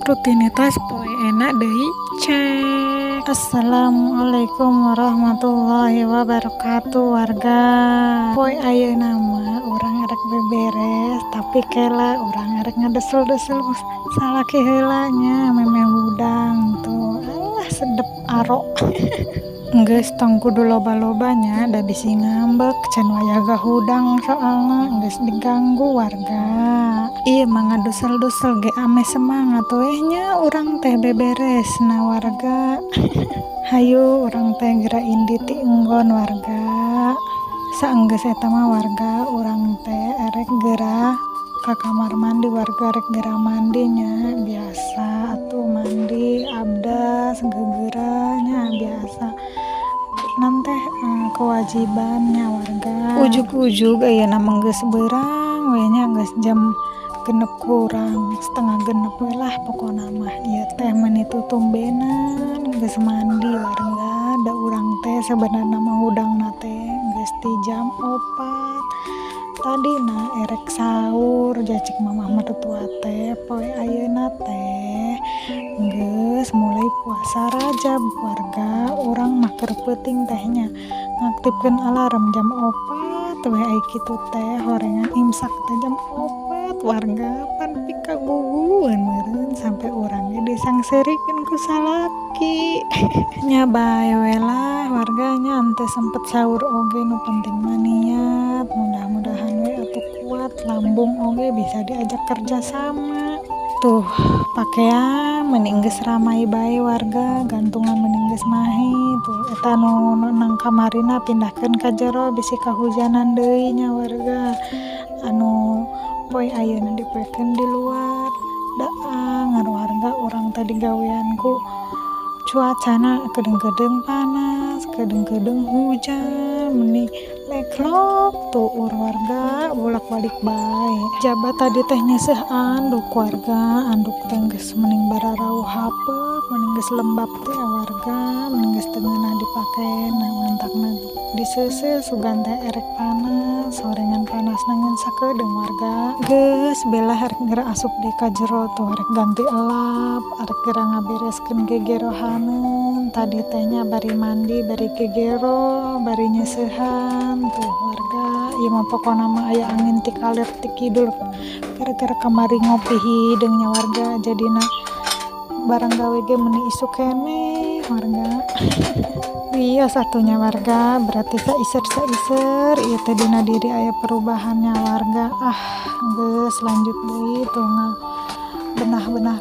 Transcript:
Rutinitas poe enak deui cek. Assalamualaikum warahmatullahi wabarakatuh, warga. Poe ayeuna mah urang erek beberes, tapi kela urang erek ngedesel-desel salaki heula nya, memeh hudang tuh. Alah, sedep aro. Geus, tong kudu loba-loba nya, da bisi ngambek. Can wayah hudang soalna, geus diganggu, warga. Ieu mah ngadusel-dusel ge ameh semangat weh nya urang teh beberesna, warga. Hayu, urang teh geura indit ti enggon, warga. Saenggeus eta mah, warga, urang teh erek geura ka kamar mandi, warga, rek geura mandi nya. Biasa atuh mandi, abdas, gegeura nya, biasa nan teh kewajibannya, warga. Ujug-ujug ayeuna mah geus beurang we nya, geus jam 5 kurang 5.30 we lah pokona mah. Ieu teh meuni tutumbenan geus mandi, warga. Da urang teh sabenerna mah hudangna teh geus ti jam 4 tadina erek sahur. Cek mamah mertua teh poe ayeuna teh geus mulai puasa Rajab, warga. Urang mah keur peuting teh nya ngaktifkeun alarm jam 4 we. Ai kitu teh horengan imsak teh jam 4, warga, pan pikagugueun meureun sampe urang ge disangseurikeun ku salaki nya. Bae we lah, warga nya, henteu sempet sahur oge, nu penting mah niat. Mudah-mudahan we atuh kuat, lambung oge bisa diajak kerja sama. Tuh, pakean meuni geus ramai bae, warga, gantungan meuni geus mahi. Tuh, eta nu nang kamarina pindahkeun ka jero bisi kahujanan deui nya, warga. Anu poe ayeuna dipoekeun di luar. Da anger, warga, urang teh digawean ku cuacana, kedeung-kedeung panas, kedeung-kedeung hujan, meni leklok tuur, warga, bolak-balik bae. Jaba tadi teh nyeuseuh anduk, warga. Anduk teh geus mending bararauh hapeuk, mending geus lembab teh, warga, mending geus teu ngeunah dipake. Nah, mantakna diseuseuh sugan teh erek panas, horengan panasna ngan sakedeung, warga. Geus belah, rek geura asup deui ka jero tuh, rek ganti elap, arek geura ngabereskeun gegerohaneun tadi teh nya, bari mandi, bari gegero, bari nyeuseuhan tuh, warga. Ieu mah pokona mah aya angin ti kaler ti kidul, gara-gara kamari ngopi hideung nya, warga, jadina barang gawe ge meuni isuk keneh, warga. Wios atuh nya, warga, berarti saiser-saiser ieu teh dina diri aya perubahan nya, warga. Ah, geus lanjut deui tuh ngabenah-benah.